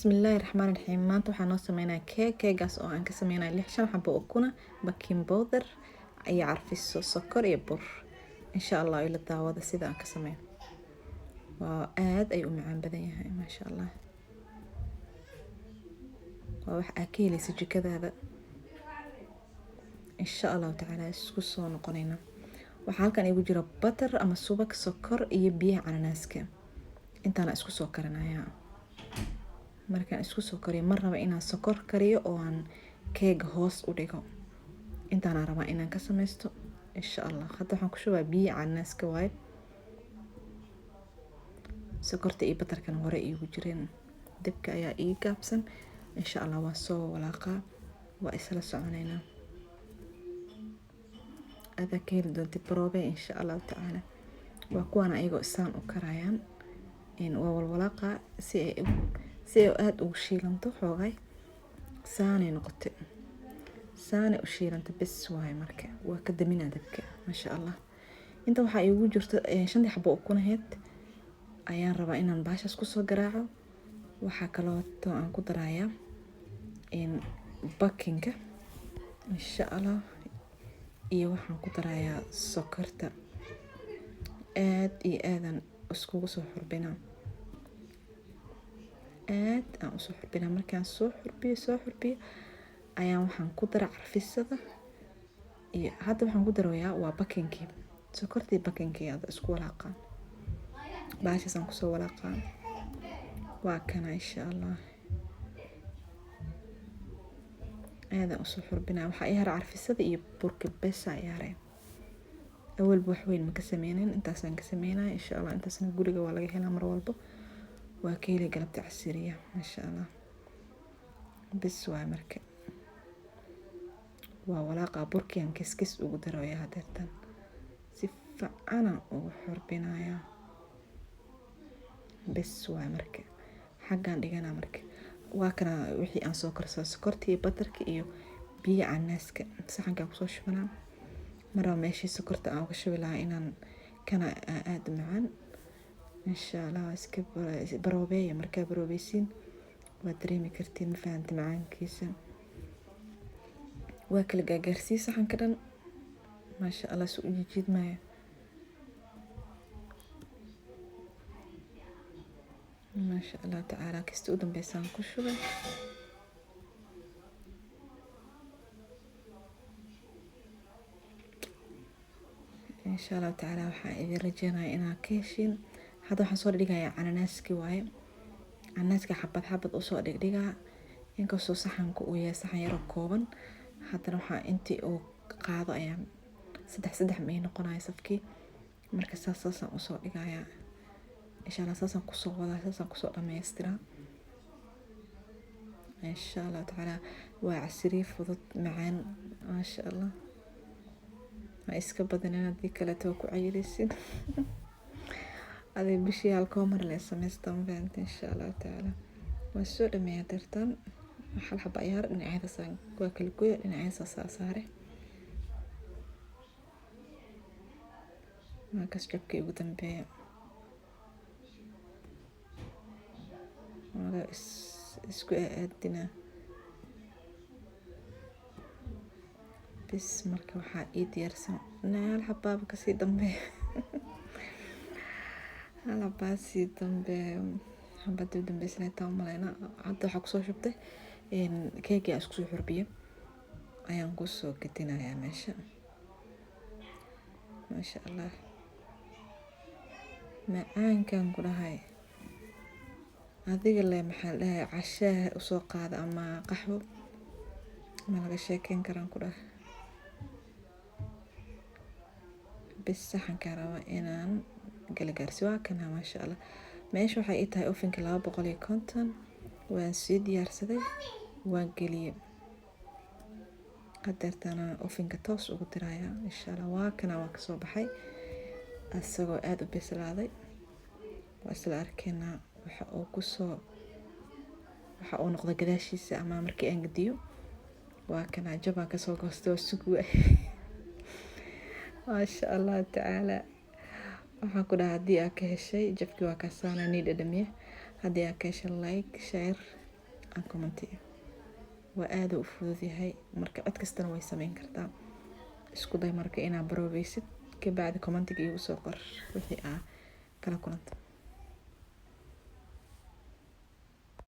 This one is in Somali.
Bismillaahi Raxmaani Raxiim. Maanta waxaan noo sameynaya keeg. Keegaas oo aan ka sameynaya lix, shan xabo ukuna, baking powder iyo carfiso, sokor iyo bur. Insha Allah ila daawada sida aan ka sameyn. Waa aad ayuu u macaan badan yahay, maasha Allah. Waa wax aad ka helaysa jikadaada. Insha Allahu tacaala isku soo noqonayna. Waxaa halkan igu jira butter ama subag, sokor iyo biyaha cananaaska. Intaana isku soo karinayaa. Markaan isku soo kariyo, ma raba inaan sokor kariyo oo aan keega hoos u dhigo. Intaana rabaa inaan ka sameysto, insha Allah. Hadda waxaan ku shubaa biyaha cananaaska waaye. Sokorta iyo butterkana hore iigu jireen. Dabka ayaa ii gaabsan. Insha Allah waan soo walaaqaa, waa isla soconaynaa. Adaa ka heli doontid baroobe, insha Allahu tacaala. Waa kuwaana ayagoo isaan u karayaan. Waa walwalaaqa si ay aada ugu shiilanto xoogay. Saanay noqotay, saanay u shiilanta bes waaye. Marka waa ka daminaa dabka, maasha Allah. Inta waxaa iigu jirta shantii xabo ukunaheed ayaan rabaa inaan baashaas kusoo garaaco. Waxaa kalooto aan ku darayaa bakingka, insha Allah, iyo waxaan ku darayaa sokorta. Aad iyo aadan iskugu soo xurbinaa, aad aan usoo xurbinaa. Markaan soo xurbiyo, soo xurbiyo, ayaan waxaan ku dara carfisada. Iyo hadda waxaan ku darayaa waa bakingkii, sokortii, bakingkii. Hadda isku walaaqaa, baashaasaan kusoo walaaqaa. Waa kana, insha Allah, aadaan usoo xurbinaa. Waxaa ii hara carfisada iyo burka besa ii haray. Awalba wax weyn ma ka sameynin, intaasaan ka sameynaya, insha Allah. Intaasna guriga waa laga helaa mar walbo, waa ka heli galabta casiriya, maasha Allah. Bes waay. Marka waa walaaqa, burkian kiskis ugu daraya. Hadeertan si fiicanaan ugu xurbinayaa. Bes waay. Marka xaggaan dhiganaa. Marka waa kana wixii aan soo karsado, sokorta iyo butterka iyo biyo canaaska, saxankaan kusoo shubanaa. Maraba meeshii sokorta aan uga shubi lahaa inaan kana aada u macaan, insha Allah. Iska baroobeeya. Markaa baroobeysiin waad dareemi kartiin, ma fahanta, macaankiisa. Waa kala gaagaarsiiye saxanka dhan, maasha Allah, si u jijiidmaya. Maasha Allah tacaala. Kasta u dambeysaan ku shubay. Insha Allahu tacaala waxaan idin rajeynaya inaad ka heshiin. Hadda waxaan soo dhigdhigayaa cananaaski waaye. Cananaaska xabad xabad usoo dhigdhigaa. Inkastoo saxanka uu yahay saxan yaroo kooban, haddana waxaa intii uu qaado ayaan saddex saddex may noqonaya safkii. Marka saas saasaan usoo dhigayaa, insha Allah. Saasaan kusoo wadaa, saasaan kusoo dhammaystiraa, insha Allahu tacaala. Waa casiriye fudud, macaan, maasha Allah. Ha iska badanin, haddii kaleeto waa ku cayileysid. Aday bishii halkoo mar lee sameysta, ma fahanta? Insha Allahu tacaala waa soo dhameeyaa. Dartan hal xaba ayaar dhinacyada waa kala gooya, dhinacyada saa saare. Waa kas jabkii ugu dambeeya. Waa isku aadinaa bis. Marka waxaa ii diyaarsan hal xabaaba kasii dambeeya, hal xabaa sii dambeeyo. Xabadii u dambeysay taa umaleyna. Hadda waxaa kusoo shubtay keegii aan isku soo xurbiye ayaan kusoo gedinayaa meesha, maasha Allah. Macaankan ku dhahay adiga le, maxaa la dhahay, cashaha usoo qaada ama qaxwo, ma laga sheekeyn karaan ku dhahay. Bis saxankaa raba inaan kala gaarsiiyo. Waa kana, maasha Allah. Meesha waxay ii tahay ovenka 250. Waan sii diyaarsaday, waan geliyey. Hadeertana ovenka toos ugu dirayaa, insha Allah. Waa kana, waa kasoo baxay isagoo aada u bislaaday. Waa isla arkeynaa waxa uu kusoo, waxa uu noqdo gadaashiisa ama markii aan gediyo. Waa kana, jabaa kasoo goostay, waa sugu, maasha Allah tacaala. Waxaan ku dhahaa, haddii aad ka heshay, jabkii waa kaasaana nii dhadhamiye. Haddii aad ka heshay, like, share. Aan comment. Waa aada u fudud yahay, marka cid kastana way sameyn kartaa. Isku day marka inaa baroobeysid, kabacdi commentiga iigu soo qor wixii aa kala kulanta.